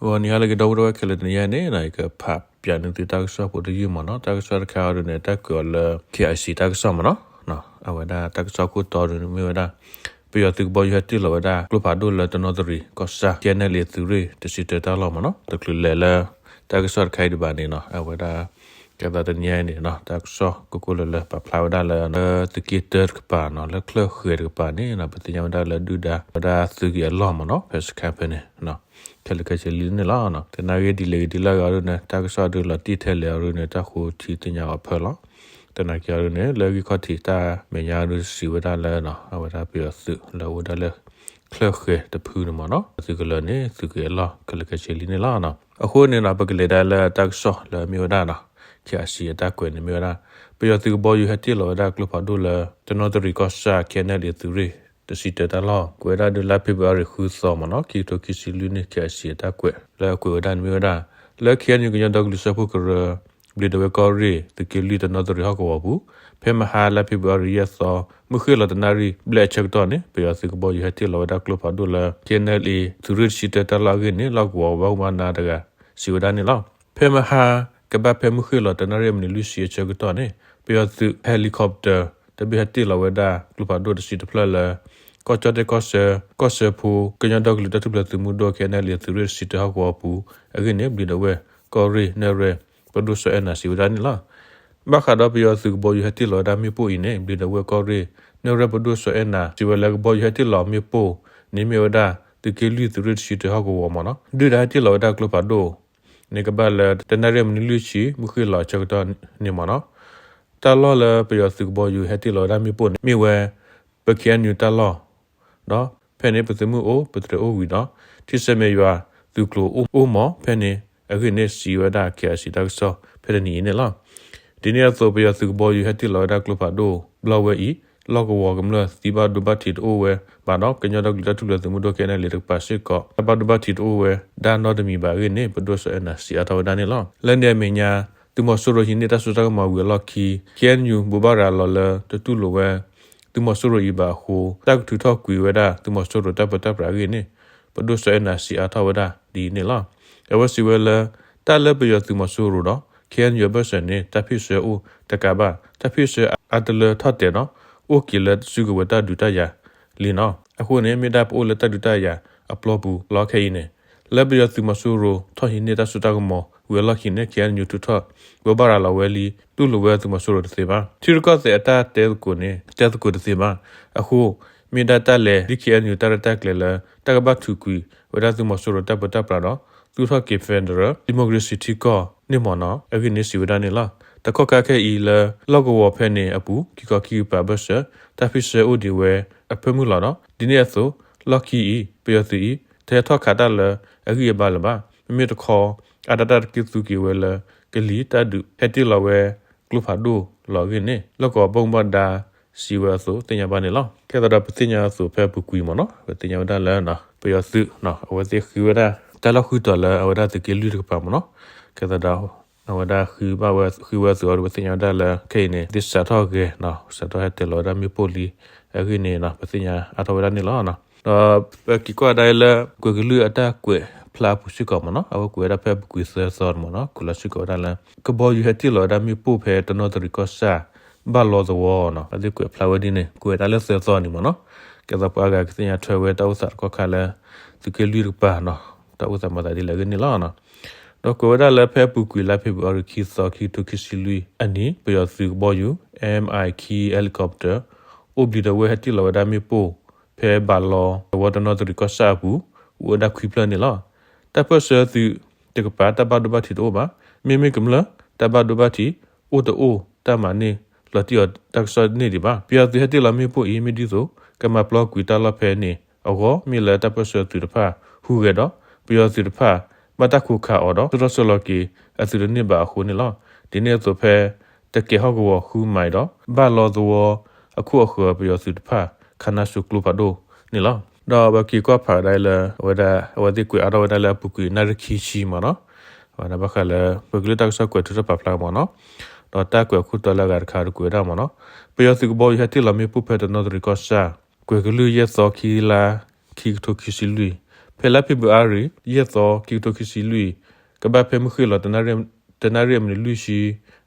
ဂီၤနံၤဟါလၢအဂ့ၤ ဒီပုၢ်ဝဲၢ်ခဲလၢာ် တနံၤအံၤန့ၣ် ယကဖးပၠးန့ၢ်သုတၢ်ကစီၣ်ဖိတယုၢ်မ့ၢ်နီၤ. တၢ်ကစီၣ်တခါအံၤဒုန့ၣ် တၢ်ကွဲးအီၤလၢ KIC တၢ်ကစီၣ်မ့ၢ်နီၤ. အဝဲဒၣ်တၢ်ကစီၣ်ခိၣ်တီဒုန့ၣ်မ့ၢ်ဝဲဒၣ် ပယီၤသုးကဘီယူၤဟဲတ့ၢ်လီၤဝဲဒၣ်ကျိဖးဒိၣ်လၢတနီသရံၣ်ကီၢ်ဆၣ် KNLA သုးရ့ၣ်တဆံတၢတၢ်လီၢ်မ့ၢ်နီၤ. တချုးလဲၤလၢ တၢ်ကစီၣ်တခါအံၤဒံးဘၣ်န့ၣ်နီၤ အဝဲဒၣ် ကဲသးတနံၤအံၤန့ၣ်နီၤ တၢ်ကစီၣ်ကိးကိးလၢလၢပာ်ဖျါဝဲဒၣ်လၢ လၢသုးက့တၢတကပၤနီၤ လၢချၢၣ်ဃဲၤတကပၤန့ၣ်နီၤ ပသ့ၣ်ညါဝဲဒၣ်လၢဒုၣ်ဒါ ဝဲဒၣ်သုးက့ၤအလီၢ်မ့ၢ်နီၤ ဖဲစခါဖဲန့ၣ် ခဲလၢာ်ခဲဆ့လံန့ၣ်လီၤ. သနာ်က့ဒ်လဲၣ်ဂ့ၤဒ်လဲၣ်ဂ့ၤအံၤဒုန့ၣ် တၢ်ကစီၣ်ဒုလီၤတံၢ်ထဲလဲၣ်အံၤဒုန့ၣ် တၢ်ဃိထံသ့ၣ်ညါအီၤဖၢလီၤ. သနာ်က့အံၤဒုန့ၣ် လၢဂံၢ်ခီၣ်ထံးတၢ်မဲာ်ညါဒုစံးဝဲဒၣ်လၢ အဝဲဒၣ်ပယီၤသုးလၢအိၣ်ဝဲဒၣ်လၢ ချၢၣ်ဃဲၤတဖုန့ၣ်မ့ၢ်နီၤ သုးကလၢၤန့ၣ် သုးက့ၤအလီၢ်ခဲလၢာ်ခဲဆ့လံန့ၣ်လီၤ. အဃိန့ၣ်နီၤ ပကလဲၤဒၣ်လၢတၢ်ကစီၣ်လၢမ့ၢ်ဝဲဒၣ်နီၤ KIC အတၢ်ကွဲးန့ၣ်မ့ၢ်ဝဲဒၣ် ပယီၤသုးကဘီယူၤဟဲတ့ၢ်လီၤဝဲဒၣ်ကျိဖးဒိၣ်လၢ တနီသရံၣ်ကီၢ်ဆၣ် KNLA သုးရ့ၣ်တဆံတၢတၢ်လီၢ် ကွဲးဝဲဒၣ်ဒုလါဖ့ၤဘြူၤအါရံၤဃုသီမ့ၢ်နီၤ ခံကထိခံဆံလွံၢ်န့ၣ် KIC အတၢ်ကွဲး လၢအကွဲးဝဲဒၣ်န့ၣ်မ့ၢ်ဝဲဒၣ် လၢ KNU ကညီဒီကလုာ်စၢဖှိၣ်ကရၢ ဘျံးဒဝဲၢ်ကီၢ်ရ့ၣ် သုးက့လွံၢ်တနီသရံၣ်ဟီၣ်ကဝီၤပူၤ ဖဲမဟါလါဖ့ၤဘြူၤအါရံၤယဲၢ်သီ မုၢ်ဃ့ၢ်လီၤတနၣ်ရံၣ်ဘျဲၣ်အဆၢကတီၢ်န့ၣ် ပယီၤသုးကဘီယူၤဟဲတ့ၢ်လီၤဝဲဒၣ်ကျိဖးဒိၣ်လၢ KNLA သုးရ့ၣ်တဆံတၢတၢ်လီၢ်အဂ့ၢ်န့ၣ် လီၢ်ကဝီၤဘၣ်မူဘၣ်ဒါတဂၤ စံးဝဲဒၣ်န့ၣ်လီၤ. ဖဲမဟါ ကဘၣ်ဖဲမုၢ်ဃ့ၢ်လီၤတနၣ်ရံၣ်အမံးနံးလွံၢ်ဆံအဆၢကတီၢ်န့ၣ် ပယီၤသုး helicopter တဘ့ၣ်ဟဲတ့ၢ်လီၤဝဲဒၣ်ကျိဖးဒိၣ်တဆံတဖျၢၣ်လၢ ကီၢ်ကၠီၣ်တဲၣ်ကီၢ်ဆၢ ကီၢ်စၢဖှိ ကညီဒီကလုာ်တၢ်ထူၣ်ဖျဲးသုးမုၢ်ဒိၣ် KNLA သုးရ့ၣ်တဆံတၢဟီၣ်ကဝီၤပူၤအဂ့ၢ်န့ၣ် ဘျံးဒဝဲၢ် ကီၢ်ရ့ၣ် နဲၣ်ရွဲၣ် ပဒိၣ်စီၤအဲၣ်နၤ စံးဝဲဒၣ်န့ၣ်လီၤ. ဘၣ်ဃးဒီးပယီၤသုးကဘီယူၤဟဲတ့ၢ်လီၤဝဲဒၣ်မ့ၣ်ပိၢ်အံၤန့ၣ် ဘျံးဒဝဲၢ်ကီၢ်ရ့ၣ် နဲၣ်ရွဲၣ် ပဒိၣ်စီၤအဲၣ်နၤ စံးဝဲလၢကဘီယူၤဟဲတ့ၢ်လီၤမ့ၣ်ပိၢ်န့ၣ်မ့ၢ်ဝဲဒၣ် သုးက့လွံၢ်သုးရ့ၣ်တဆံတၢဟီၣ်ကဝီၤမ့ၢ်နီၤ ဒုၣ်ဒါဟဲတ့ၢ်လီၤဝဲဒၣ်ကျိဖးဒိၣ် န့ၣ်ကဘၣ်လၢတနၣ်ရံၣ်မံးနံးလွံၢ်ဆံမုၢ်ဃ့ၢ်လီၤအဆၢကတီၢ်န့ၣ်မ့ၢ်နီၤ. တၢ်လီၢ်လၢပယီၤသုးကဘီယူၤဟဲတ့ၢ်လီၤဝဲဒၣ်မ့ၣ်ပိၢ်န့ၣ် မ့ၢ်ဝဲ ပ KNU တၢ်လီၢ် ဒီးဖဲန့ၣ်ပသုးမုၢ်အိၣ် ပတြဲၤအိၣ်ဝံၤဒီး ထံဆၢမဲာ်ယွၤသုးကျိၤအိၣ်အိၣ်မ့ၢ် ဖဲန့ၣ်အဂ့ၢ်န့ၣ်စံးဝဲဒၣ် KIC တၢ်ကစီၣ်ဖဲတနံၤအံၤန့ၣ်လီၤ. ဒ်န့ၣ်အသိး ပယီၤသုးကဘီယူၤဟဲတ့ၢ်လီၤဝဲဒၣ်ကျိဖးဒိၣ်ဘျီဝဲအံၤ လီၢ်ကဝီၤကမျၢၢ်သံဘၣ်ဒိဘၣ်ထံးတအိၣ်ဝဲဘၣ်ဒီး ကညီဒီကလုာ်တၢ်ထူၣ်ဖျဲးသုးမုၢ်ဒိၣ် KNLA တကပၤစ့ၢ်ကီး တၢ်ဘၣ်ဒိဘၣ်ထံးတအိၣ်ဝဲဒၣ်နီတမံၤဘၣ်အဂ့ၢ်န့ၣ် ပဒိၣ်စီၤအဲၣ်နၤစံးအါထီၣ်ဝဲဒၣ်န့ၣ်လီၤ. လၢန့ၣ်အမဲာ်ညါ သုးမီၤစိရိၤဟံးန့ၢ်တၢ်စိတၢ်ကမီၤဝံၤအလီၢ်ခံ KNU ဘိးဘၣ်ရၤလီၤလၢတတူၢ်လိာ်ဝဲ သုးမီၤစိရိၤအံၤဘၣ်အဃိ တၢ်ကထုးထီၣ်ကွံာ်ဝဲဒၣ်သုးမီၤစိရိၤတၢ်ပၢတၢ်ပြးအဂ့ၢ်န့ၣ် ပဒိၣ်စီၤအဲၣ်နၤစံးအါထီၣ်ဝဲဒၣ်ဒ်အံၤန့ၣ်လီၤ. အဝဲစံးဝဲလၢ တၢ်လၢပယီၤသုးမီၤစိရိၤဒီး KNU အဘၢၣ်စၢၤန့ၣ် တၢ်ဖ့ၣ်ဆၢအိၣ်တကးဘၣ် တၢ်ဖ့ၣ်ဆၢအါတလၢထီၣ်တဲာ်ဒီး အိၣ်က့ၤလၢစုကဝဲၤတၢ်ဒုးတၢ်ယၤလံနီၤ. အဃိန့ၣ် မ့ၢ်ဒၣ်ပအိၣ်လၢတၢ်ဒုးတၢ်ယၤအပျီပူၤလီၤခဲအံၤန့ၣ် လၢပယီၤသုးမီၤစိရိၤထီၣ်ဟံးန့ၢ်တၢ်စိတၢ်ကမီၤဝံၤအလီၢ်ခံန့ၣ် KNU ထုးထီၣ်ဘိးဘၣ်ရၤလီၤဝဲလံ တူၢ်လိာ်ဝဲသုးမီၤစိရိၤတသ့ဘၣ်. ထံရူၢ်ကီၢ်သဲးအတၢ်တဲသကိးန့ၣ် တဲသကိးတသ့ဘၣ်. အဃိ မ့ၢ်ဒၣ်တၢ်လဲၤဒ် KNU တၢ်ရဲၣ်တၢ်ကျဲၤလၢ တၢ်ကဘၣ်ထုးကွံာ်ဝဲဒၣ်သုးမီၤစိရိၤတၢ်ပၢတၢ်ပြးဒီး သူၣ်ထီၣ်က့ၤ federal democracy ထံကီၢ်န့ၣ်မ့ၢ်နီၤ အဂ့ၢ်န့ၣ်စံးဝဲဒၣ်န့ၣ်လီၤ. တကီၢ်ခါခဲအံၤလၢ လီၢ်ကဝီၤဖဲန့ၣ်အပူၤ ခံခီခံကပၤအဘၢၣ်စၢၤ တၢ်ဖ့ၣ်ဆၢအိၣ်ဒံးဝဲအဖၢမုၢ်လီၤဒီး ဒ်န့ၣ်အသိး လီၢ်ခံအံၤ ပယီၤသုးအံၤ တဟဲထီၣ်ခးတၢ်လၢအဂံၢ်အဘါလၢၤဘၣ်. မ့မ့ၢ်တခီ အါတတၢ်တက့ၢ်သူက့ၤဝဲလၢ ကလံၤတၢ်ဒုးဟဲတ့ၢ်လီၤဝဲကျိဖးဒိၣ်လီၤအဂ့ၢ်န့ၣ် လီၢ်ကဝီၤဘၣ်မူဘၣ်ဒါစံးဝဲအသိးသ့ၣ်ညါဘၣ်န့ၣ်လီၤ. ကဲသးဒီးပသ့ၣ်ညါအသိးဖဲအပူၤကွံာ်မ့ၢ်နီၤ ပသ့ၣ်ညါဝဲဒၣ်လၢ ပယီၤသုး အဝဲသ့ၣ်ဃ့ဝဲဒၣ် တၢ်လီၢ်ဃုတီၤလၢအဝဲဒၣ်သုးက့လွံၢ်တကပၤမ့ၢ်နီၤ ကဲသးဒီး အဝဲဒၣ်ဃ့ဘၣ်ဝဲ ဃ့ဝဲအသိးအံၤ ပသ့ၣ်ညါဝဲဒၣ်လၢ ခဲအံၤန့ၣ် သ့ၣ်စးထီၣ်ဂဲၤ စးထီၣ်ဟဲတဲာ်လီၤဝဲဒၣ်မ့ၣ်ပိၢ်လံ အဂ့ၢ်န့ၣ် ပသ့ၣ်ညါအါထီၣ်ဝဲဒၣ်န့ၣ်လီၤ. ဒီးပက့ၤကွၢ်ဒၣ်အံၤလၢ ကွဲၤကလုၢ်အတၢ်ကွဲးဖျါအပူၤစ့ၢ်ကီးမ့ၢ်နီၤ အဝဲကွဲးဝဲဒၣ်ဖဲအပူၤကွံာ်သၢသီန့ၣ်မ့ၢ်နီၤ ကွဲးလီၤစ့ၢ်ကီးဝဲဒၣ်လၢ ကဘီယူၤဟဲတ့ၢ်လီၤဝဲဒၣ်မ့ၣ်ပိၢ်ဖဲတနီသရံၣ်ကီၢ်ဆၣ် ဘၣ်လီသဝီနီၤ အဝဲသ့ၣ်ကွဲးဖျါဝဲဒ်န့ၣ် ကွဲးဝဲဒၣ်လၢသၢသီန့ၣ်မ့ၢ်နီၤ ကဲသးပှၤအါဂၤကသ့ၣ်ညါထွဲဝဲတၢ်အိၣ်သးတခီခါလၢ သုးက့လွံၢ်တကပၤနီၤ တၢ်အိၣ်သးမၤသးဒ်လဲၣ်အဂ့ၢ်န့ၣ်လီၤ. ဒီးကွဲးဝဲဒၣ်လၢဖဲအပူၤကွံာ်လါဖ့ၤဘြူၤအါရံၤခံသီ ခံကထိခံဆံလွံၢ်အနံၤ ပယီၤသုးကဘီယူၤ MI ခံ helicopter အိၣ်ဘျံးဒဝဲၢ်ဟဲတ့ၢ်လီၤဝဲဒၣ်မ့ၣ်ပိၢ် ဖဲဘၣ်လီသဝီတနီသရံၣ်ကီၢ်ဆၣ်အပူၤ အိၣ်ဝဲဒၣ်ခွံဖျၢၣ်န့ၣ်လီၤ. တၢ်ပၢၢ်ဆၢသုးတကပၤ တၢ်ဘၣ်ဒိဘၣ်ထံးတအိၣ်ဘၣ်. မ့မ့ၢ်ကမျၢၢ် တၢ်ဘၣ်ဒိဘၣ်ထံးအိၣ်တအိၣ် တၢ်မၤန့ၢ်လီၤတံၢ်အီၤတၢ်ကစီၣ်န့ၣ်ဒံးဘၣ်. ပယီၤသုးဟဲတ့ၢ်လီၤမ့ၣ်ပိၢ်အံၤ မ့ၢ်ဒ်သိး ကမၤပျီကွံာ်တၢ်လီၢ်ဖဲန့ၣ်အဂီၢ် မ့ၢ်လၢတၢ်ပၢၢ်ဆၢသုးတဖၣ်ဟူးဂဲၤဒီး ပယီၤသုးတဖၣ် ဘၣ်တၢ်ခိးခးအီၤဒီး ဆှၢထီၣ်ဆှၢလီၤက့ၤအသုးတန့ၢ်ဘၣ်အဃိန့ၣ်လီၤ. ဒ်န့ၣ်အသိးဖဲ တကဲးဟီၣ်ကဝီၤဃုမံၤဒီး ဘၣ်လီသဝီအခိၣ်အဃၢၤပယီၤသုးတဖၣ် ခးနါစိၤကျိဖးဒိၣ်န့ၣ်လီၤ. ဒီးပက့ၤကွၢ်ဖးဝဲဒၣ်လၢ အဝဲဒၣ် အဝဲသ့ၣ်ကွဲးအါထီၣ်ဝဲဒၣ်လၢအပူၤကွံာ်နၣ်ရံၣ်ခံဆံမ့ၢ်နီၤ အဝဲဒၣ်ဘၣ်ဃးလၢ ကွဲၤကလုၢ်တၢ်ကစီၣ်ကွဲးထုးထီၣ်ပာ်ဖျါမ့ၢ်နီၤ ဒီးတၢ်ကွဲးအခိၣ်တီလၢအဂၤတခါဒီးကွဲးဝဲဒၣ်မ့ၢ်နီၤ ပယီၤသုးကဘီယူၤဟဲတ့ၢ်လီၤမ့ၣ်ပိၢ်ဖဲတနီသရံၣ်ကီၢ်ဆၣ် ကွဲၤကလုၢ်ယဲၢ်သီ ခံလါ ခံကထိခံဆံလွံၢ် ဖဲလါဖ့ၤဘြူၤအါရံၤ ယဲၢ်သီ ခံကထိခံဆံလွံၢ် ကဘၣ်ဖဲမုၢ်ဃ့ၢ်လီၤ တနၣ်ရံၣ်အမံးနံးလွံၢ်ဆံ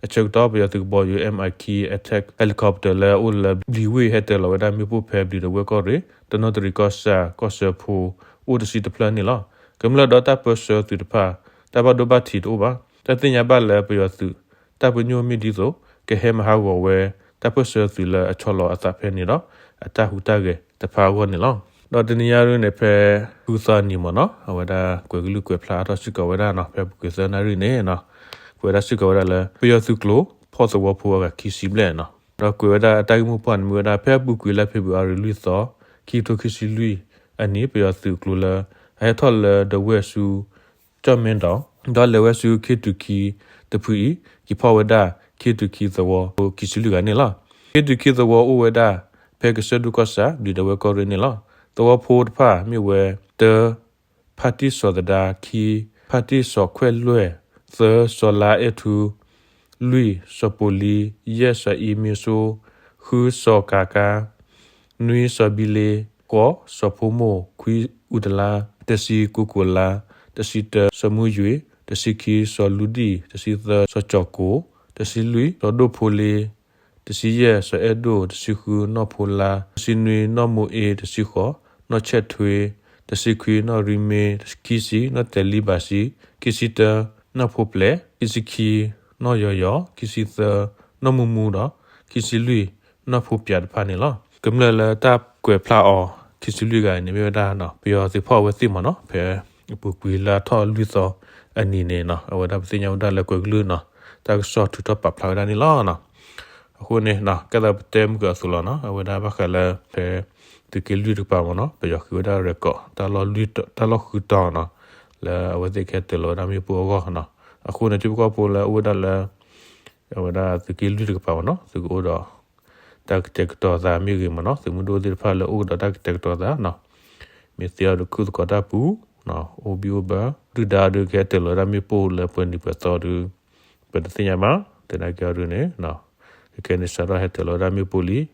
အဆၢကတီၢ် ပယီၤသုးကဘီယူၤ MiG Attack Helicopter လၢအအိၣ်လၢ ဘျံးဝ့ၢ် ဟဲတၢၤလီၤဝဲဒၣ်မ့ၣ်ပိၢ်ဖဲဘျံးဒဝဲၢ်ကီၢ်ရ့ၣ် တနီသရံၣ်ကီၢ်ဆၣ် ကီၢ်စၢဖှိၣ် အိၣ်တဆံတဖျၢၣ်န့ၣ်လီၤ. ကမျၢၢ်ဒီးတၢ်ပၢဆှၢသုးတဖၣ် တၢ်ဘၣ်ဒိဘၣ်ထံးတအိၣ်ဘၣ်. တၢ်သ့ၣ်ညါဘၣ်လၢပယီၤသုး တၢ်ပညိၣ်မ့ၢ်ဒ်သိး ကဟဲမၤဟးဂီၤဝဲ တၢ်ပၢဆှၢသုးလၢအဆီလီၤအသးဖဲန့ၣ်ဒီး အတၢ်ဟူးတၢ်ဂဲၤတဖၣ်အဂီၢ်န့ၣ်လီၤ. ဒီးတနံၤညါဒ်န့ၣ် ဖဲ ဃုသီနံၤမ့ၢ်နီၤ အဝဲဒၣ်ကွဲးကလုၢ်ကွဲးဖျါအါထီၣ်စ့ၢ်ကီးဝဲဒၣ်နီၤ ဖဲအပူၤကွံာ်သၢနၣ်ရံၣ်န့ၣ်နီၤ ကွဲးဝဲဒၣ်စ့ၢ်ကီးဝဲဒၣ်လၢ ပယီၤသုးကျိၤ ဖီၣ်သဝီဖိအဂၤခံဆံဘျဲၣ်နီၤ ဒီးကွဲးဝဲဒၣ်အတၢ်ဂ့ၢ်မိၢ်ပှၢ်န့ၣ်မ့ၢ်ဝဲဒၣ် ဖဲအပူၤကွံာ်လါဖ့ၤဘြူၤအါရံၤလွံၢ်သီ ခံကထိခံဆံလွံၢ်အနံၤ ပယီၤသုးကျိၤလၢ အဟဲထီၣ်လၢဒဝဲၢ်ဆူ ကၠီၣ်မဲဒီး ဒီးလဲၤဝဲဆူ ခ့တုၤခံတဖုအံၤ က့ၤဖီၣ်ဝဲဒၣ် ခ့တုၤခံသဝီဖိခံဆံလွံၢ်ဂၤန့ၣ်လီၤ. ခ့တုၤခံသဝီအိၣ်ဝဲဒၣ် ဖဲကစၢၢ်ဒိၣ်ကီၢ်ဆၣ် ဘျံးဒဝဲၢ်ကီၢ်ရ့ၣ်န့ၣ်လီၤ. သဝီဖိတဖၣ်မ့ၢ်ဝဲ တၢ ဖါတံၢ်စီၤသဒါ, ခံ ဖါတံၢ်စီၤခွဲၣ်လွဲၢ်, သၢ စီၤလါအဲၣ်ထူ, လွံၢ် စီၤပိာ်လံ, ယဲၢ် စီၤအံမ့စိ, ဃု စီၤကၤကါ, နွံ စီၤဘံလ့, ဃိး စီၤဖိမိၢ်, ခွံ အူတလါ, တဆံ ကိကိလါ, တဆံတၢ စီၤမူယွံ, တဆံခံ စီၤလူဒံၣ်, တဆံသၢ စီၤကၠီၤကိၤ, တဆံလွံၢ် စီၤဒိၣ်ဖိလ့, တဆံယဲၢ် စီၤအဲၣ်ဒိၣ်, တဆံဃု နီၢ်ဖိလါ, တဆံနွံ နီၢ်မိၤအ့, တဆံဃိး နီၢ်ဆဲၣ်ထွ့, တဆံခွံ နီၢ်ရံမ့, ခံဆံ နီၢ်တဲာ်လံဘၣ်ဆံ, ခံဆံတၢ နီၢ်ဖိပျဲၢ်, ခံဆံခံ နီၢ်ယီၤယီၤ, ခံဆံသၢ နီၢ်မူမူဒီး ခံဆံလွံၢ် နီၢ်ဖိပျဲၢ်တဖၣ်န့ၣ်လီၤ. ကမျၢၢ်လၢတၢ်ကွဲးဖျါအီၤ ခံဆံလွံၢ်ဂၤအံၤန့ၣ် မ့ၢ်ဝဲဒၣ်နီၤ ပယီၤသုးဖီၣ်ဝဲသ့ၣ်မ့ၢ်နီၤ ဖဲအပူၤကွံာ်လါထီၣ်လွံၢ်သီအနံၤန့ၣ်နီၤ အဝဲဒၣ်ပသ့ၣ်ညါဝဲဒၣ်လၢကွဲးကလုၢ်နီၤ တၢ်ကစီၣ်ထုးထီၣ်ပာ်ဖျါဝဲဒၣ်န့ၣ်လီၤ. အဃိန့ၣ် ကဲသးပတဲမုၢ်ကီၤအသိးလီၤနီၤ အဝဲဒၣ်ဘၣ်ဃးလၢ ဖဲသုးက့လွံၢ်တကပၤမ့ၢ်နီၤ ပယီၤဃ့ဝဲဒၣ် record တၢ်လီၢ်ဃုတီၤနီၤ လၢအဝဲသ့ၣ်ကဟဲတၢၤလီၤဝဲဒၣ်မ့ၣ်ပိၢ်အဂီၢ်နီၤ အဃိန့ၣ် ထံဖိကီၢ်ဖိလၢအအိၣ်ဝဲဒၣ်လၢ အဝဲဒၣ်သုးက့လွံၢ်တကပၤမ့ၢ်နီၤ သုကအိၣ်ဒီး တၢ်ကတဲာ်ကတီၤသးမ့ၢ်ဂ့ၤမ့ၢ်နီၤ သုးမုၢ်ဒိၣ်သ့ၣ်တဖၣ်လၢအိၣ်ကဒီးတၢ်ကတဲာ်ကတီၤသးနီၤ မ့ၢ်သ့အီၤဒီး ခုၣ်သကိးတၢ်ပူၤ အိၣ်ဘံၣ်အိၣ်ဘၢ ဒုၣ်ဒါဒုးကဟဲတၢၤလီၤဝဲဒၣ်မ့ၣ်ပိၢ်လၢပှဲၤနံၤပှဲၤသီဒုး ပတသ့ၣ်ညါဘၣ် သနာ်က့အီၤဒုးန့ၣ် ခဲကနံၣ်စးထီၣ်ဟဲတၢၤလီၤဝဲဒၣ်မ့ၣ်ပိၢ်လံ ဒီး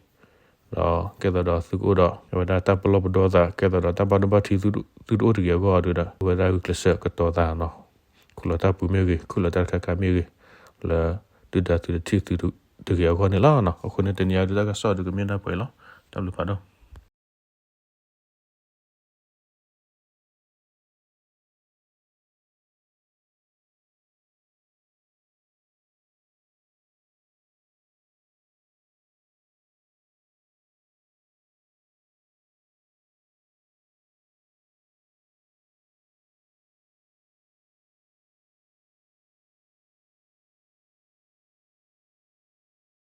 ကဲသိးဒီးသုကအိၣ်ဒီး အဝဲဒၣ်တၢ်ပလီၢ်ပဒီသး ကဲသိးဒီးတၢ်ဘၣ်ဒိဘၣ်ထံးသုတအိၣ်တဂ့ၤအဂီၢ်အီၤဒုးဒီး အဝဲဒၣ်ဂုာ်ကျဲးစၢးကတီၤသးနီၤ ခူၣ်လီၤတၢ်ပူၤမ့ၢ်ဂ့ၤ ခူၣ်လီၤတၢ်တခါခါမ့ၢ်ဂ့ၤ လၢဒုၣ်ဒါသုတထံၣ်သုတဂ့ၤအဂီၢ်န့ၣ်လီၤ. အဃိန့ၣ် တနံၤအံၤဒုးတၢ်ကစီၣ်ဒုးကမ့ၢ်ဒၣ်ပှဲၤလီၤ. တၢ်ဘျုးဖးဒိၣ်.